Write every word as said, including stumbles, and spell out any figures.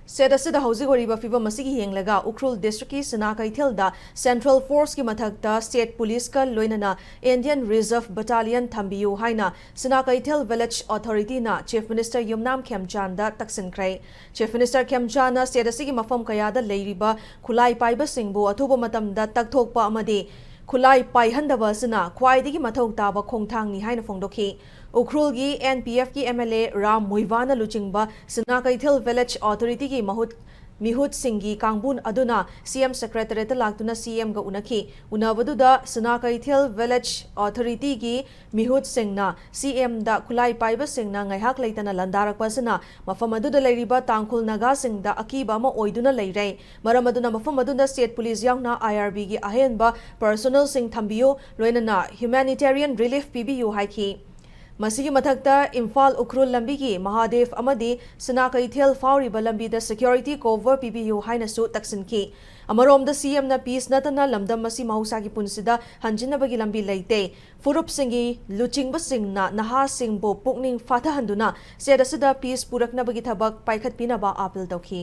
State ꯑꯁꯤꯗ ꯍꯧꯖꯤꯛ ꯑꯣꯏꯔꯤꯕ ꯐꯤꯕꯝ ꯑꯁꯤꯒꯤ ꯌꯦꯡꯂꯒ ꯎꯈ꯭ꯔꯨꯜ districtꯀꯤ ꯁꯤꯅꯥ ꯀꯩꯊꯦꯜꯗ Central Forceꯀꯤ ꯃꯊꯛꯇ State Policeꯀ ꯂꯣꯏꯅꯅ Indian Reserve Battalion ꯊꯝꯕꯤꯌꯨ ꯍꯥꯏꯅ ꯁꯤꯅꯥ ꯀꯩꯊꯦꯜ Village Authorityꯅ Chief Minister ꯌꯨꯝꯅꯥꯝ ꯈꯦꯝꯆꯥꯟꯗ ꯇꯛꯁꯤꯟꯈ꯭ꯔꯦ꯫ Chief Minister ꯈꯦꯝꯆꯥꯟꯅ state ꯑꯁꯤꯒꯤ ꯃꯐꯝ ꯀꯌꯥꯗ ꯂꯩꯔꯤꯕ ꯈꯨꯠꯂꯥꯏ ꯄꯥꯏꯕꯁꯤꯡꯕꯨ ꯑꯊꯨꯕ ꯃꯇꯝꯗ ꯇꯛꯊꯣꯛꯄ ꯑꯃꯗꯤ ꯈꯨꯠꯂꯥꯏ ꯄꯥꯏꯍꯟꯗꯕ ꯑꯁꯤꯅ ꯈ꯭ꯋꯥꯏꯗꯒꯤ ꯃꯊꯧ ꯇꯥꯕ ꯈꯣꯡꯊꯥꯡꯅꯤ ꯍꯥꯏꯅ ꯐꯣꯡꯗꯣꯛꯈꯤ꯫ ꯎꯈ꯭ꯔꯨꯜꯒꯤ NPFꯀꯤ MLA ꯔꯥꯝ ꯃꯨꯏꯕꯥꯅ ꯂꯨꯆꯤꯡꯕ ꯁꯤꯅꯥ ꯀꯩꯊꯦꯜ Village Authorityꯒꯤ ꯃꯍꯨꯠ ꯃꯤꯍꯨꯠꯁꯤꯡꯒꯤ ꯀꯥꯡꯕꯨ ꯑꯗꯨꯅ CM Secretariatꯇ ꯂꯥꯛꯇꯨꯅ CMꯒ ꯎꯅꯈꯤ꯫ ꯎꯅꯕꯗꯨꯗ ꯁꯤꯅꯥ ꯀꯩꯊꯦꯜ Village Authorityꯒꯤ ꯃꯤꯍꯨꯠꯁꯤꯡꯅ CMꯗ ꯈꯨꯠꯂꯥꯏ ꯄꯥꯏꯕꯁꯤꯡꯅ ꯉꯥꯏꯍꯥꯛ ꯂꯩꯇꯅ ꯂꯥꯟꯗꯥꯔꯛꯄ ꯑꯁꯤꯅ ꯃꯐꯝ ꯑꯗꯨꯗ ꯂꯩꯔꯤꯕ ꯇꯥꯡꯈꯨꯜ ꯅꯥꯒꯥꯁꯤꯡꯗ ꯑꯀꯤꯕ ꯑꯃ ꯑꯣꯏꯗꯨꯅ ꯂꯩꯔꯦ꯫ ꯃꯔꯝ ꯑꯗꯨꯅ ꯃꯐꯝ ꯑꯗꯨꯗ State Police ꯌꯥꯎꯅ IRBꯒꯤ ꯑꯍꯦꯟꯕ personnelꯁꯤꯡ ꯊꯝꯕꯤꯌꯨ, ꯂꯣꯏꯅꯅ humanitarian relief ꯄꯤꯕꯤꯌꯨ ꯍꯥꯏꯈꯤ꯫ ꯃꯁꯤꯒꯤ ꯃꯊꯛꯇ ꯏꯝꯐꯥꯜ ꯎꯈ꯭ꯔꯨꯜ ꯂꯝꯕꯤꯒꯤ ꯃꯍꯥꯗꯦꯕ ꯑꯃꯗꯤ ꯁꯤꯅꯥ ꯀꯩꯊꯦꯜ ꯐꯥꯎꯔꯤꯕ ꯂꯝꯕꯤꯗ security cover ꯄꯤꯕꯤꯌꯨ ꯍꯥꯏꯅꯁꯨ ꯇꯛꯁꯤꯟꯈꯤ꯫ ꯑꯃꯔꯣꯝꯗ CMꯅ peace ꯅꯠꯇꯅ ꯂꯝꯗꯝ ꯑꯁꯤ ꯃꯍꯧꯁꯥꯒꯤ ꯄꯨꯟꯁꯤꯗ ꯍꯟꯖꯤꯟꯅꯕꯒꯤ ꯂꯝꯕꯤ ꯂꯩꯇꯦ꯫ ꯐꯨꯔꯨꯞꯁꯤꯡꯒꯤ ꯂꯨꯆꯤꯡꯕꯁꯤꯡꯅ ꯅꯍꯥꯁꯤꯡꯕꯨ ꯄꯨꯛꯅꯤꯡ ꯐꯥꯊꯍꯟꯗꯨꯅ state ꯑꯁꯤꯗ peace ꯄꯨꯔꯛꯅꯕꯒꯤ ꯊꯕꯛ ꯄꯥꯏꯈꯠꯄꯤꯅꯕ appeal ꯇꯧꯈꯤ꯫